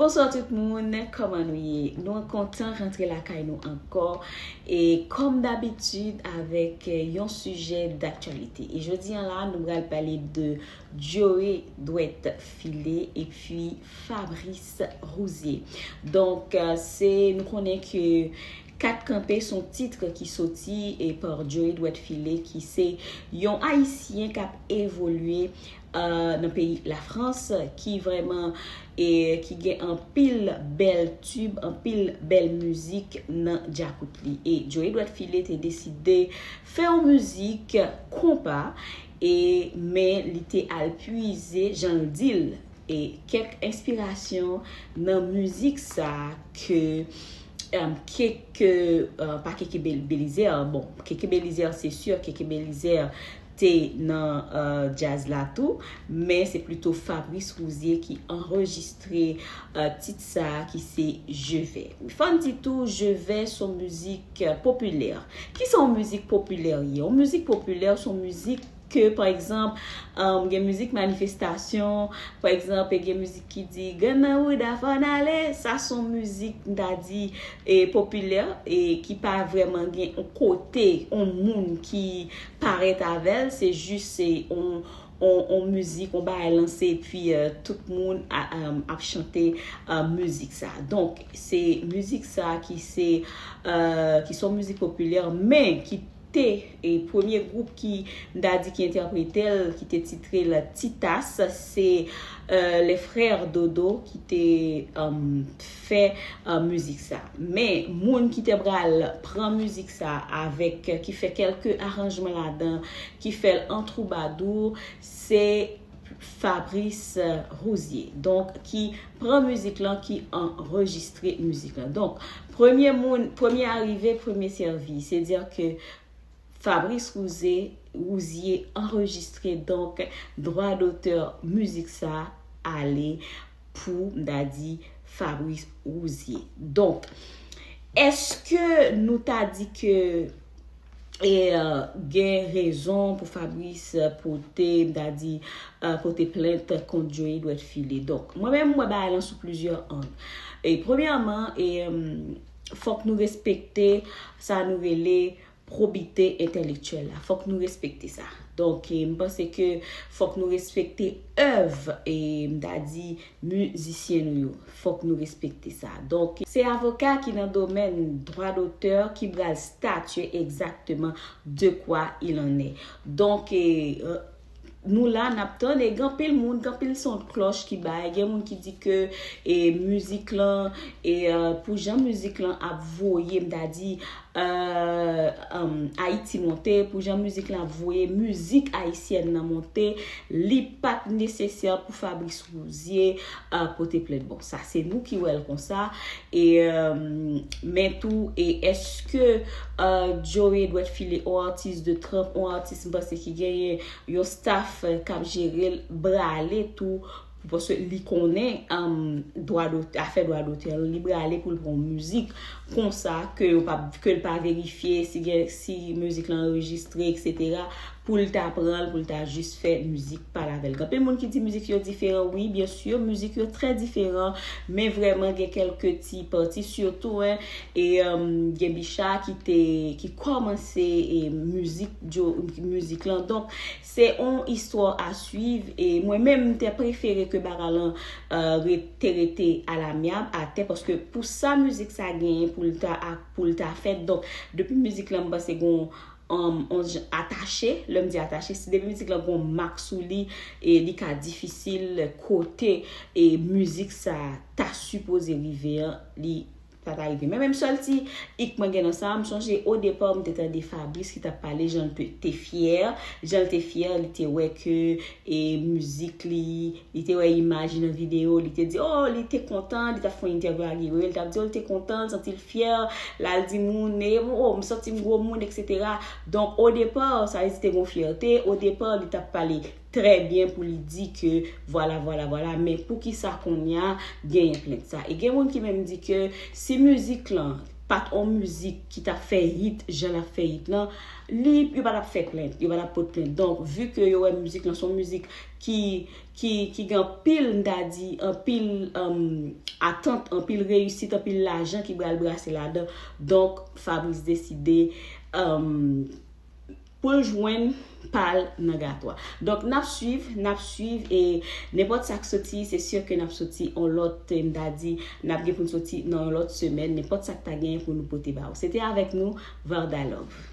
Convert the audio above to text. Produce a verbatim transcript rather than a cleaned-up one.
Bonswa tout moun, kòman nou ye? Nou kontan rantre lakay nou ankò e kòm dabitid avèk yon sijè daktyalite. E jodi an la nou pral pale de Joey Dwèt File epi Fabrice Rouzier. Donk se nou konnen ke Kat Kanpe se yon tit ki soti e pa Joey Dwèt File ki se yon ayisyen k ap evolye nan peyi Lafrans ki vrèman e ki gen anpil bèl tib, anpil bèl mizik nan djakout li. E Joey Dwèt File te deside fè yon mizik konpa e men li te al pwize jan l di l e kèk enspirasyon nan mizik sa ke um, keke uh, pa keke Belizaire. Bon, keke Belizaire se si keke Belizaire te nan uh, djaz la tou, men se plito Fabrice Rouzier ki anrejistre uh, tit sa ki se Je vais. Fò n di tou Je vais se yon mizik popilè. Ki se yon mizik popilè ye? Yon mizik popilè se yon mizik ke pa egzanp um, gen mizik manifestasyon, pa egzanp gen mizik ki di grann nan wouda fò n ale, sa se yon mizik m ta di e popilè e ki pa vrèman gen yon kote yon moun ki parèt avè l, se jis se yon yon, yon mizik, yon bagay lanse epi uh, tout moun a, um, ap chante uh, mizik sa. Donk se mizik sa ki se uh, ki se yon mizik popilè men ki te e premye gwoup ki m ta di ki entèprete l ki te titre l Titas se uh, les frères Dodo ki te um, fè uh, mizik sa. Men moun ki te pral pran mizik sa avèk ki fè kèlke aranjman ladan ki fè l an twoubadou se Fabrice Rouzier. Donk ki pran mizik lan ki anrejistre mizik lan. Donk premye moun, premye arive, premye sèvi. Se di ke Fabrice Rouzier, Rouzier anrejistre donk dwa dotè mizik sa ale pou m ta di Fabrice Rouzier. Donk èske nou ta di ke e uh, gen rezon pou Fabrice pote m ta di uh, pote plent kont Joey Dwèt File. Donk mwen menm mwen bagay lan sou plizyè ang. E premyèman e um, fòk nou respekte sa nou rele probite entèlektyèl la. Fòk nou respekte sa. Donk e, m panse ke fòk nou respekte èv e m ta di mizisyen nou yo. Fòk nou respekte sa. Donk se avoka ki nan domèn dwa dotè ki pral statye egzakteman de quoi il en est. Donk e, nou la n ap tann e gen anpil moun, gen anpil son klòch ki bay, gen moun ki di ke e mizik lan e uh, pou jan mizik lan ap voye m ta di uh, um, Ayiti monte, pou jan mizik lan ap voye mizik ayisyèn nan monte, li pa t nesesè pou Fabrice Rouzier uh, pote plent. Bon sa se nou ki wè l konsa e um, men tou e èske uh, Joey Dwèt File yon atis de tranp, yon atis m panse ki genyen yon staff k ap jere l brale tou paske li konnen um, dwa dotè, afè dwa dotè li brale pou l pran mizik konsa ke yo pa ke l pa verifye si gen si mizik lan anrejistre eksetera pou l ta pran l pou l ta jis fè mizik pale avè l. Gen anpil moun ki di mizik yo diferan, wi byen si mizik yo trè diferan men vrèman gen kèlke ti pati sitou en e um, gen Bicha ki te ki kòmanse e mizik mizik lan donk se yon istwa a swiv e mwen menm m te prefere ke bagay lan uh, te rete alamyab atè paske pou sa mizik sa genyen pou l ta pou l ta fèt donk depi mizik lan m panse gon um, on jan atache lè m di atache si depi mizik lan gon mak sou li e li ka difisil kote e mizik sa ta sipoze rive an li pa ta rive. Men menm sèl ti ik mwen gen nan sa, m chonje o depa m te tande Fabrice ki t ap pale jan l te fyè, jan l te fyè, li te wè ke e mizik li, li te wè imaj li nan videyo, li te di oh li te kontan, li t ap fè yon entèvyou ak Guerrier, li t ap di oh li te kontan, li santi l fyè, l al di moun e oh m santi m gwo moun, eksetera. Donk o depa sa vle di te gen yon fyète, o depa li t ap pale trè byen pou li di ke vwala vwala vwala men poukisa kounye a genyen plent sa e gen moun ki menm di ke si mizik lan pa t on mizik ki t ap fè hit jan l ap fè hit lan, li, yo pa t ap fè plent, yo pa t ap pot plent. Donk, vi ke yo wè mizik lan se on mizik ki, ki, ki gen anpil, m ta di, anpil um, atant, anpil reyisit, anpil lajan ki pral brase ladan. Donk, Fabrice deside um, pou l jwenn pa l nan gato a. Donk, n ap swiv, n ap swiv, e nenpòt sa k soti, se si ke n ap soti on lòt, m ta di, n ap gen pou n soti nan yon lòt semèn, nenpòt sa k ta genyen pou nou pote ba ou. Se te avèk nou, Varda Love.